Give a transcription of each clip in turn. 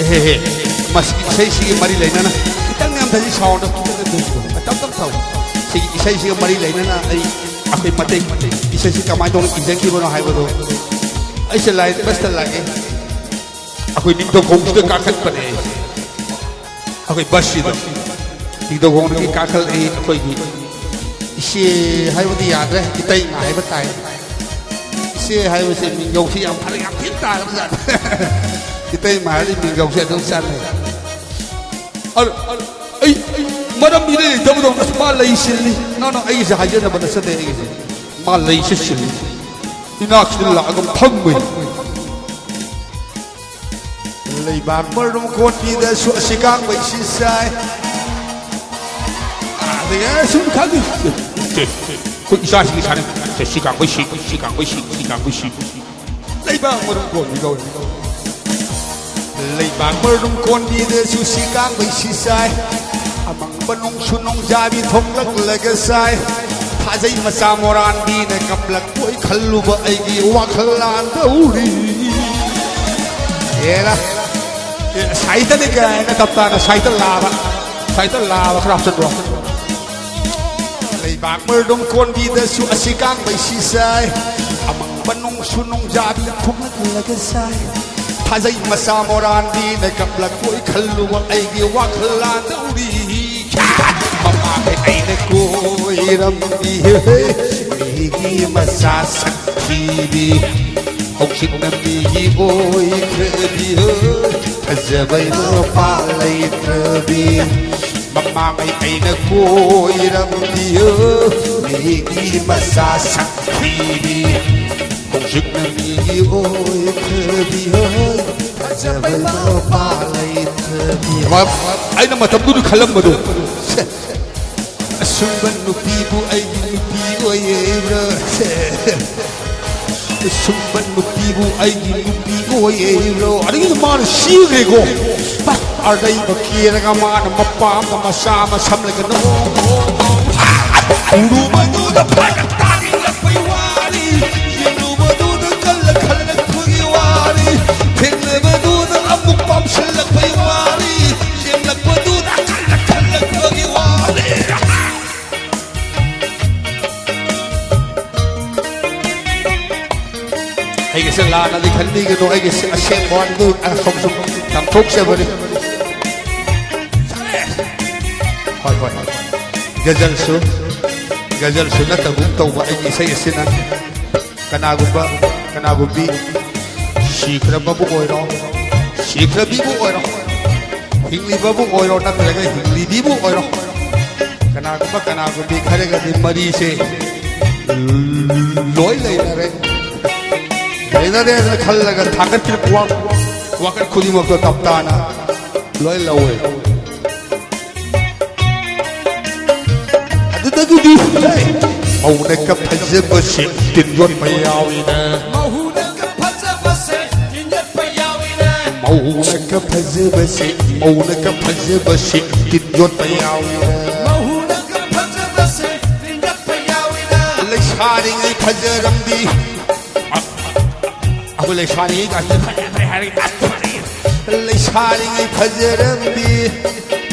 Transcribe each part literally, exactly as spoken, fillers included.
ꯑꯦꯍꯦꯍꯦ꯫ ꯃꯁꯤ ꯏꯁꯩꯁꯤꯒꯤ ꯃꯔꯤ ꯂꯩꯅꯅ ꯈꯤꯇꯪ ꯅꯦꯝꯊꯁꯤ, sound ꯈꯤꯇꯪ ꯅꯦꯝꯊꯁꯤꯀꯣ꯫ ꯇꯞ ꯇꯞ ꯊꯧ꯫ ꯁꯤꯒꯤ ꯏꯁꯩꯁꯤꯒ ꯃꯔꯤ ꯂꯩꯅꯅ ꯑꯩ, ꯑꯩꯈꯣꯏ ꯃꯇꯦꯛ, ꯏꯁꯩꯁꯤ ꯀꯃꯥꯏꯅ ꯇꯧꯅ ꯏꯖꯈꯤꯕꯅꯣ ꯍꯥꯏꯕꯗꯣ ꯑꯩꯁꯦ line first ꯇ ꯂꯥꯛꯑꯦ꯫ ꯑꯩꯈꯣꯏ ꯅꯤꯡꯊꯧꯈꯣꯡꯁꯤꯗ ꯀꯥꯈꯠꯄꯅꯦ ꯑꯩꯁꯦ꯫ ꯑꯩꯈꯣꯏ busꯁꯤꯗ ꯅꯤꯡꯊꯧꯈꯣꯡꯗꯒꯤ ꯀꯥꯈꯠꯂꯛꯏ ꯑꯩꯈꯣꯏꯒꯤ ꯏꯆꯦ ꯍꯥꯏꯕꯗꯤ ꯌꯥꯗ꯭ꯔꯦ, ꯏꯇꯩꯃ ꯍꯥꯏꯕ ꯇꯥꯏ꯫ ꯏꯆꯦ ꯍꯥꯏꯕꯁꯦ ꯃꯤꯡꯒꯧꯁꯤ ꯌꯥꯝ ꯐꯔꯛ ꯌꯥꯝ ꯊꯤꯅ ꯇꯥꯈ꯭ꯔꯖꯥꯠꯅꯤ꯫ ꯏꯇꯩꯃ ꯍꯥꯏꯔꯗꯤ ꯃꯤꯡꯒꯧꯁꯦ ꯑꯗꯨꯝ ꯆꯥꯟꯅꯩ꯫ ꯑꯗꯨ, ꯑꯗꯨ, ꯑꯩ, ꯑꯩ ꯃꯔꯝ ꯏꯔꯩ ꯂꯩꯇꯕꯗꯧꯅ ꯑꯁ ꯃꯥ ꯂꯩ ꯁꯤꯜꯂꯤ꯫ No, no, ꯑꯩꯒꯤꯁꯦ ꯍꯥꯏꯖꯅꯕ ꯅꯠꯆꯗꯦ, ꯑꯩꯒꯤꯁꯦ꯫ ꯃꯥ ꯂꯩꯁꯦ ꯁꯤꯜꯂꯤ꯫ ꯏꯅꯥꯛꯁꯤꯗ ꯂꯥꯛꯑꯒ ꯐꯝꯃꯤ꯫ ꯂꯩꯕꯥꯛ ꯃꯔꯨꯝ ꯀꯣꯟꯕꯤꯗꯁꯨ ꯑꯁꯤ ꯀꯥꯡꯕꯩꯁꯤ ꯆꯥꯏ꯫ ꯑꯗꯒꯤ ꯁꯨꯝ ꯈꯜꯂꯤ꯫ ꯁꯦ, ꯑꯩꯈꯣꯏ ꯏꯆꯥꯁꯤꯡꯒꯤ ꯁꯥꯟꯅ-, ꯁꯦ, ꯁꯤ ꯀꯥꯡꯕꯩ ꯁꯤ, ꯁꯤ ꯀꯥꯡꯕꯩ ꯁꯤ, ꯁꯤ ꯀꯥꯡꯕꯩ ꯁꯤ꯫ ꯂꯩꯕꯥꯛ ꯃꯔꯨꯝ ꯀꯣꯟꯕꯤ ꯀꯧꯋꯦ꯫ ꯂꯩꯕꯥꯛ ꯃꯔꯨꯝ ꯀꯣꯟꯕꯤꯗꯁꯨ ꯁꯤ ꯀꯥꯡꯕꯩ ꯁꯤ ꯆꯥꯏ꯫ ꯑꯃꯪꯕ ꯅꯣꯡꯁꯨ ꯅꯣꯡꯖꯥꯕꯤ ꯊꯣꯛꯂꯛꯂꯒ ꯆꯥꯏ꯫ ꯊꯥꯖꯩ ꯃꯆꯥ ꯃꯣꯔꯥꯟꯕꯤꯅ ꯀꯞꯂꯛꯄꯣꯏ ꯈꯜꯂꯨꯕ ꯑꯩꯒꯤ ꯋꯥꯈꯜ ꯂꯥꯟꯗꯧꯔꯤ꯫ ꯑꯦꯔꯥ꯫ ꯑꯦ, ꯁꯥꯏꯗꯅꯤ ꯀꯥꯏꯅ ꯇꯞꯇꯥꯅ ꯁꯥꯏꯗ ꯂꯥꯕ꯫ ꯁꯥꯏꯗ ꯂꯥꯕ ꯈꯔ ꯍꯥꯞꯆꯟꯕ꯭ꯔꯣ? ꯂꯩꯕꯥꯛ ꯃꯔꯨꯝ ꯀꯣꯟꯕꯤꯗꯁꯨ ꯑꯁꯤ ꯀꯥꯡꯕꯩꯁꯤ ꯆꯥꯏ꯫ ꯑꯃꯪꯕ ꯅꯣꯡꯁꯨ ꯅꯣꯡꯖꯥꯕꯤ ꯊꯣꯛꯂꯛꯂꯒ ꯆꯥꯏ꯫ ꯊꯥꯖꯩ ꯃꯆꯥ ꯃꯣꯔꯥꯟꯕꯤꯅ ꯀꯞꯂꯛꯄꯣꯏ ꯈꯜꯂꯨꯕ ꯑꯩꯒꯤ ꯋꯥꯈꯜ ꯂꯥꯟꯗꯧꯔꯤ꯫ ꯃꯃꯥꯡꯉꯩ ꯑꯩꯅ ꯀꯣꯏꯔꯝꯃꯤ ꯃꯤꯒꯤ ꯃꯆꯥ ꯁꯛꯊꯤꯕꯤ꯫ ꯍꯧꯖꯤꯛꯅ ꯃꯤꯒꯤ ꯑꯣꯏꯈ꯭ꯔꯕꯤ꯫ ꯐꯖꯕꯩ ꯃꯄꯥ ꯂꯩꯇ꯭ꯔꯕꯤ꯫ ꯃꯃꯥꯡꯉꯩ ꯑꯩꯅ ꯀꯣꯏꯔꯝꯕꯤ ꯃꯤꯒꯤ ꯃꯆꯥ ꯁꯛꯊꯤꯕꯤ꯫ ꯍꯧꯖꯤꯛꯅ ꯃꯤꯒꯤ ꯑꯣꯏꯈ꯭ꯔꯕꯤ꯫ ꯐꯖꯕꯩ ꯃꯄꯥ ꯂꯩꯇ꯭ꯔꯕꯤ꯫ ꯑꯩꯅ ꯃꯇꯝꯗꯨꯗ ꯈꯜꯂꯝꯕꯗꯣ꯫ ꯁꯦ꯫ ꯑꯁꯨꯝꯕ ꯅꯨꯄꯤꯕꯨ ꯑꯩꯒꯤ ꯅꯨꯄꯤ ꯑꯣꯏꯌꯦꯕ꯭ꯔꯥ? ꯁꯦ꯫ ꯑꯁꯨꯝꯕ ꯅꯨꯄꯤꯕꯨ ꯑꯩꯒꯤ ꯅꯨꯄꯤ ꯑꯣꯏꯌꯦꯕ꯭ꯔꯣ? ꯑꯗꯒꯤꯗꯤ ꯃꯥꯅ ꯁꯤꯈ꯭ꯔꯦꯀꯣ꯫ ꯑꯗꯩꯕ ꯀꯦꯔꯒ ꯃꯥꯅ ꯃꯄꯥꯝꯗ ꯃꯆꯥ ꯑꯃ ꯁꯝꯂꯒ ꯅꯣ-, ꯎꯔꯨꯕꯗꯨꯗ ꯐꯔꯛ ꯇꯥꯅꯤꯡꯂꯛꯄꯩ ꯋꯥꯔꯤ꯫ ꯌꯦꯡꯂꯨꯕꯗ ꯑꯩꯒꯤꯁꯦ ꯂꯥꯟꯅꯗꯤ ꯈꯟꯕꯤꯒꯅꯨ, ꯑꯩꯒꯤꯁꯦ ꯑꯁꯦꯡꯕ ꯋꯥꯔꯤꯗꯨ ꯑꯁꯨꯝ ꯁꯨꯝ ꯇꯝꯊꯣꯛꯆꯕꯅꯤ꯫ ꯍꯣꯏ, ꯍꯣꯏ, ꯍꯣꯏ꯫ ꯒꯖꯜꯁꯨ, ꯒꯖꯜꯁꯨ ꯅꯠꯇꯒꯨꯝ ꯇꯧꯕ ꯑꯩꯒꯤ ꯏꯁꯩ ꯑꯁꯤꯅ ꯀꯅꯥꯒꯨꯝꯕ, ꯀꯅꯥꯒꯨꯝꯕꯤ ꯁꯤꯈ꯭ꯔꯕꯕꯨ ꯑꯣꯏꯔꯣ, ꯁꯤꯈ꯭ꯔꯕꯤꯕꯨ ꯑꯣꯏꯔꯣ, ꯍꯤꯡꯂꯤꯕꯕꯨ ꯑꯣꯏꯔꯣ ꯅꯠꯇ꯭ꯔꯒ ꯍꯤꯡꯂꯤꯕꯤꯕꯨ ꯑꯣꯏꯔꯣ, ꯀꯅꯥꯒꯨꯝꯕ ꯀꯅꯥꯒꯨꯝꯕꯤ ꯈꯔꯒꯗꯤ ꯃꯔꯤꯁꯦ ꯂꯣꯏ ꯂꯩꯅꯔꯦ꯫ ꯂꯩꯅꯔꯦꯅ ꯈꯜꯂꯒ ꯊꯥꯒꯠꯄꯤꯔꯛꯄ ꯋꯥ-, ꯋꯥꯀꯠ ꯈꯨꯗꯤꯡꯃꯛꯇꯣ ꯇꯞ ꯇꯥꯅ ꯂꯣꯏ ꯂꯧꯋꯦ꯫ ꯑꯗꯨꯗꯒꯤꯗꯤ ꯃꯧꯅꯒ ꯐꯖꯕꯁꯦ ꯇꯤꯟ ꯌꯣꯠꯄ ꯌꯥꯎꯏꯅꯦ꯫ ꯃꯧꯅꯒ ꯐꯖꯕꯁꯦ ꯇꯤꯟ ꯌꯣꯠꯄ ꯌꯥꯎꯏꯅꯦ꯫ ꯃꯧꯅꯒ ꯐꯖꯕꯁꯦ, ꯃꯧꯅꯒ ꯐꯖꯕꯁꯦ ꯇꯤꯟ ꯌꯣꯠꯄ ꯌꯥꯎꯏꯅꯦ꯫ ꯃꯧꯅꯒ ꯐꯖꯕꯁꯦ ꯇꯤꯟ ꯌꯣꯠꯄ ꯌꯥꯎꯏꯅꯦ꯫ ꯂꯩꯁꯥꯔꯤꯉꯩ ꯐꯖꯔꯝꯕꯤ꯫ ꯑꯩꯈꯣꯏ ꯂꯩꯁꯥꯔꯤꯉꯩ ꯀꯥꯁꯦ ꯐꯖ ꯐꯖ ꯍꯥꯏꯔꯒ ꯑꯁ ꯐꯖꯩ꯫ ꯂꯩꯁꯥꯔꯤꯉꯩ ꯐꯖꯔꯝꯕꯤ꯫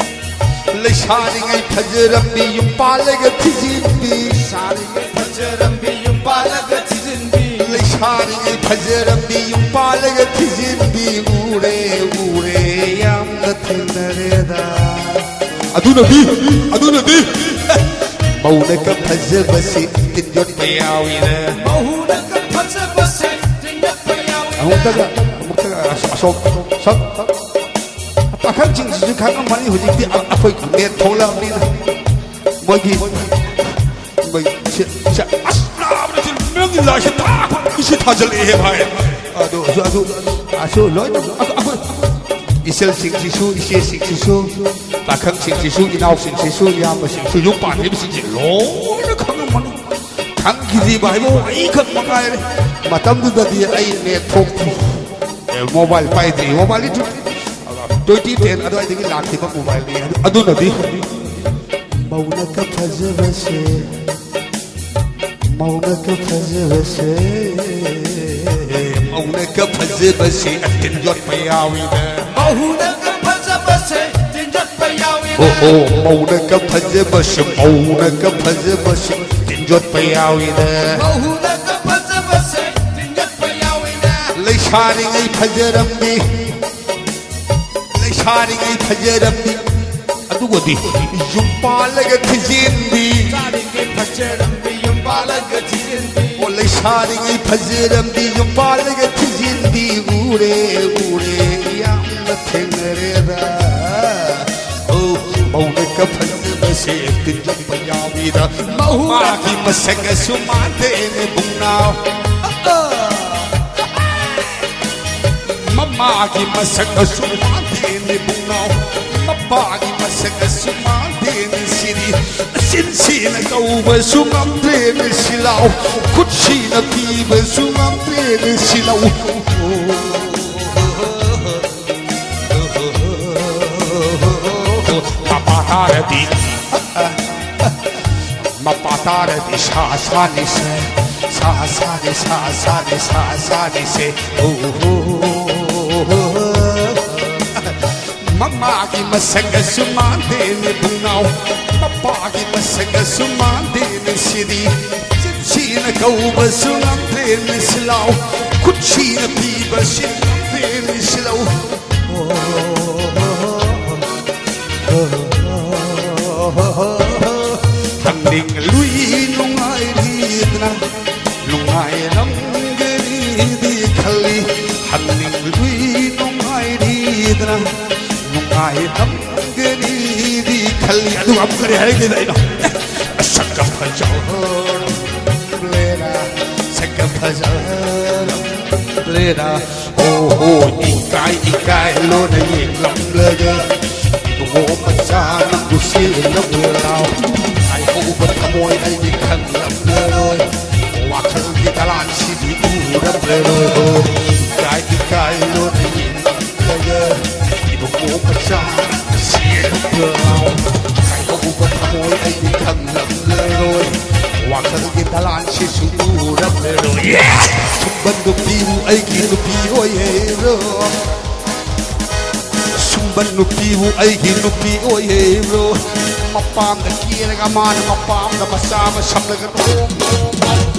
ꯂꯩꯁꯥꯔꯤꯉꯩ ꯐꯖꯔꯝꯕꯤ ꯌꯨꯝ ꯄꯥꯜꯂꯒ ꯊꯤꯖꯤꯟꯕꯤ꯫ ꯂꯩꯁꯥꯔꯤꯉꯩ ꯐꯖꯔꯝꯕꯤ ꯌꯨꯝ ꯄꯥꯜꯂꯒ ꯊꯤꯖꯤꯟꯕꯤ꯫ ꯂꯩꯁꯥꯔꯤꯉꯩ ꯐꯖꯔꯝꯕꯤ ꯌꯨꯝ ꯄꯥꯜꯂꯒ ꯊꯤꯖꯤꯟꯕꯤ ꯎꯔꯦ, ꯎꯔꯦ ꯌꯥꯝꯅ ꯊꯦꯡꯅꯔꯦꯗ꯫ ꯑꯗꯨꯅꯗꯤ, ꯑꯗꯨꯅꯗꯤ ꯃꯧꯅꯒ ꯐꯖꯕꯁꯤ ꯇꯤꯟ ꯌꯣꯠꯄ ꯌꯥꯎꯏꯅꯦ꯫ ꯃꯧꯅꯒ ꯐꯖꯕꯁꯦ ꯇꯤꯟ ꯌꯣꯠꯄ ꯌꯥꯎꯏꯅꯦ꯫ ꯑꯃꯨꯛꯇꯒ, ꯑꯃꯨꯛꯇꯒ ꯑꯁ-, ꯑꯁꯣꯛ, ꯁꯛ-, ꯄꯥꯈꯪꯁꯤꯡꯁꯤꯁꯨ ꯈꯪꯉꯝꯃꯅꯤ ꯍꯧꯖꯤꯛꯇꯤ ꯑ-, ꯑꯩꯈꯣꯏ ꯅꯦꯠ ꯊꯣꯛꯂꯛꯑꯕꯅꯤꯅ꯫ ꯃꯣꯏꯒꯤ, ꯃꯣꯏ ꯁꯤ, ꯁꯤ, ꯑꯁ, ꯅꯥꯕꯅ ꯁꯤ ꯅꯪꯒꯤ ꯂꯥꯏꯁꯤ ꯊꯥ-, ꯁꯤ ꯊꯥꯖꯤꯜꯂꯛꯑꯦ ꯚꯥꯏ꯫ ꯑꯗꯨ, ꯑꯗꯨ, ꯑꯗꯨ, ꯑꯁꯨ ꯂꯣꯏꯅ ꯑꯩꯈꯣꯏ, ꯑꯩꯈꯣꯏ ꯏꯆꯜꯁꯤꯡꯁꯤꯁꯨ, ꯏꯆꯦꯁꯤꯡꯁꯤꯁꯨ, ꯄꯥꯈꯪꯁꯤꯡꯁꯤꯁꯨ, ꯏꯅꯥꯎꯁꯤꯡꯁꯤꯁꯨ, ꯏꯌꯥꯝꯕꯁꯤꯡꯁꯨ, ꯌꯨꯝ ꯄꯥꯟꯈꯤꯕꯁꯤꯡꯁꯤ ꯂꯣꯏꯅ ꯈꯪꯉꯝꯃꯅꯤ꯫ ꯈꯪꯈꯤꯗ꯭ꯔꯤꯕ ꯍꯥꯏꯕꯕꯨ ꯑꯩꯈꯛ ꯃꯉꯥꯏꯔꯦ꯫ ꯃꯇꯝꯗꯨꯗꯗꯤ ꯑꯩ ꯅꯦꯠ ꯊꯣꯛꯇ꯭ꯔꯤ꯫ ꯑꯦ, ꯃꯣꯕꯥꯏꯜ ꯄꯥꯏꯗ꯭ꯔꯤ꯫ ꯃꯣꯕꯥꯏꯜꯗꯤ ꯇꯨ-, ꯇ꯭ꯋꯦꯟꯇꯤ ꯇꯦꯟ ꯑꯗꯨꯋꯥꯏꯗꯒꯤ ꯂꯥꯛꯈꯤꯕ ꯃꯣꯕꯥꯏꯜꯅꯤ꯫ ꯑꯗꯨ-, ꯑꯗꯨꯅꯗꯤ ꯃꯧꯅꯒ ꯐꯖꯕꯁꯦ, ꯃꯧꯅꯒ ꯐꯖꯕꯁꯦ, ꯃꯧꯅꯒ ꯐꯖꯕꯁꯦ ꯇꯤꯟ ꯌꯣꯠꯄ ꯌꯥꯎꯏꯅꯦ꯫ ꯃꯧꯅꯒ ꯐꯖꯕꯁꯦ ꯇꯤꯟ ꯌꯣꯠꯄ ꯌꯥꯎꯏꯅꯦ꯫ ꯑꯣ, ꯑꯣ, ꯃꯧꯅꯒ ꯐꯖꯕꯁꯦ, ꯃꯧꯅꯒ ꯐꯖꯕꯁꯦ ꯇꯤꯟ ꯌꯣꯠꯄ ꯌꯥꯎꯏꯅꯦ꯫ ꯃꯧꯅꯒ ꯐꯖꯕꯁꯦ ꯇꯤꯟ ꯌꯣꯠꯄ ꯌꯥꯎꯏꯅꯦ꯫ ꯂꯩꯁꯥꯔꯤꯉꯩ ꯐꯖꯔꯝꯃꯤ, ꯂꯩꯁꯥꯔꯤꯉꯩ ꯐꯖꯔꯝꯃꯤ, ꯑꯗꯨꯒꯗꯤ ꯌꯨꯝ ꯄꯥꯜꯂꯒ ꯊꯤꯖꯤꯟꯕꯤ꯫ ꯂꯩꯁꯥꯔꯤꯉꯩ ꯐꯖꯔꯝꯃꯤ, ꯌꯨꯝ ꯄꯥꯜꯂꯒ ꯊꯤꯖꯤꯟꯕꯤ꯫ ꯑꯣ, ꯂꯩꯁꯥꯔꯤꯉꯩ ꯐꯖꯔꯝꯃꯤ, ꯌꯨꯝ ꯄꯥꯜꯂꯒ ꯊꯤꯖꯤꯟꯕꯤ꯫ ꯎꯔꯦ, ꯎꯔꯦ, ꯌꯥꯝꯅ ꯊꯦꯡꯅꯔꯦꯗ꯫ ꯑꯣ, ꯃꯧꯅꯒ ꯐꯖꯕꯁꯦ ꯇꯤꯟꯖꯪꯕ ꯌꯥꯎꯏꯗ꯫ ꯃꯧ ꯃꯥꯒꯤ ꯃꯁꯛ ꯑꯁꯨ ꯃꯥꯟꯗꯦꯅꯦ ꯕꯨꯡꯅꯥꯎ꯫ ꯃꯃꯥꯒꯤ ꯃꯁꯛ ꯑꯁꯨ ꯃꯥꯟꯗꯦꯅꯦ ꯕꯨꯡꯅꯥꯎ꯫ ꯃꯄꯥꯒꯤ ꯃꯁꯛ ꯑꯁꯨ ꯃꯥꯟꯗꯦꯅꯦ ꯁꯤꯗꯤ꯫ ꯆꯤꯟꯁꯤꯅ ꯀꯧꯕꯁꯨ ꯉꯝꯗ꯭ꯔꯦꯅꯦ ꯁꯤꯂꯥꯎ꯫ ꯈꯨꯠꯁꯤꯅ ꯄꯤꯕꯁꯨ ꯉꯝꯗ꯭ꯔꯦꯅꯦ ꯁꯤꯂꯥꯎ꯫ ꯃꯄꯥ ꯇꯥꯔꯗꯤ, ꯃꯄꯥ ꯇꯥꯔꯗꯤ ꯁꯥ ꯁꯥꯅꯤꯁꯦ, ꯁꯥ ꯁꯥꯅꯤ, ꯁꯥ ꯁꯥꯅꯤ, ꯁꯥ ꯁꯥꯅꯤꯁꯦ꯫ ꯎ, ꯎ, ꯎ, ꯎ, ꯎ꯫ ꯃꯃꯥꯒꯤ ꯃꯁꯛ ꯑꯁꯨ ꯃꯥꯟꯗꯦꯅꯦ ꯕꯨꯡꯅꯥꯎ꯫ ꯃꯄꯥꯒꯤ ꯃꯁꯛ ꯑꯁꯨ ꯃꯥꯟꯗꯦꯅꯦ ꯁꯤꯗꯤ꯫ ꯆꯤꯟꯁꯤꯅ ꯀꯧꯕꯁꯨ ꯉꯝꯗꯦꯅꯦ ꯁꯤꯂꯥꯎ꯫ ꯈꯨꯠꯁꯤꯅ ꯄꯤꯕꯁꯨ ꯉꯝꯗꯦꯅꯦ ꯁꯤꯂꯥꯎ꯫ ꯍꯪꯅꯤꯡ ꯂꯨꯏ ꯅꯨꯡꯉꯥꯏꯔꯤꯗꯅ, ꯅꯨꯡꯉꯥꯏꯔꯝꯒꯅꯤꯗꯤ ꯈꯜꯂꯤ꯫ ꯍꯪꯅꯤꯡ ꯂꯨꯏ ꯅꯨꯡꯉꯥꯏꯔꯤꯗꯅ, ꯅꯨꯡꯉꯥꯏꯔꯝꯒꯅꯤꯗꯤ ꯈꯜꯂꯤ꯫ ꯑꯗꯨꯒ ꯑꯃꯨꯛ ꯀꯔꯤ ꯍꯥꯏꯔꯛꯀꯦꯗ ꯑꯩꯅ? ꯁꯛꯀ ꯐꯖꯔꯝꯂꯦꯅ, ꯁꯛꯀ ꯐꯖꯔꯝꯂꯦꯅ꯫ ꯑꯣ ꯍꯣ, ꯏꯀꯥꯏ ꯏꯀꯥꯏ ꯂꯣꯟꯅ ꯌꯦꯡꯂꯝꯂꯒ, ꯏꯕꯨꯡꯉꯣ ꯃꯆꯥ ꯅꯪꯕꯨ ꯁꯤꯜꯂꯝꯂꯔꯥꯎ꯫ ꯀꯥꯏꯍꯧꯕ ꯊꯃꯣꯏ ꯑꯩꯗꯤ ꯈꯪꯂꯝꯂꯔꯣꯏ, ꯋꯥꯈꯜꯒꯤ ꯗꯂꯥꯟꯁꯤꯗꯤ ꯎꯔꯝꯂꯔꯣꯏ꯫ ꯍꯣ, ꯏꯀꯥꯏ ꯏꯀꯥꯏ ꯂꯣꯟꯅ ꯌꯦꯡꯂꯝꯂꯒ, ꯏꯕꯨꯡꯉꯣ ꯃꯆꯥ ꯅꯪꯕꯨ ꯁꯤꯜꯂꯝꯂꯔꯥꯎ꯫ ꯀꯥꯏꯍꯧꯕ ꯊꯃꯣꯏ ꯑꯩꯗꯤ ꯈꯪꯂꯝꯂꯔꯣꯏ, ꯋꯥꯈꯜꯒꯤ ꯗꯂꯥꯟꯁꯤꯁꯨ ꯎꯔꯝꯂꯔꯣꯏ꯫ ꯁꯨꯝꯕ ꯅꯨꯄꯤꯕꯨ ꯑꯩꯒꯤ ꯅꯨꯄꯤ ꯑꯣꯏꯍꯩꯔꯣ? ꯁꯨꯝꯕ ꯅꯨꯄꯤꯕꯨ ꯑꯩꯒꯤ ꯅꯨꯄꯤ ꯑꯣꯏꯍꯩꯔꯣ? ꯃꯄꯥꯝꯗ ꯀꯦꯔꯒ ꯃꯥꯅ ꯃꯄꯥꯝꯗ ꯃꯆꯥ ꯑꯃ ꯁꯝꯂꯒ ꯇꯣꯡ ꯇꯣꯡ ꯇꯣꯡ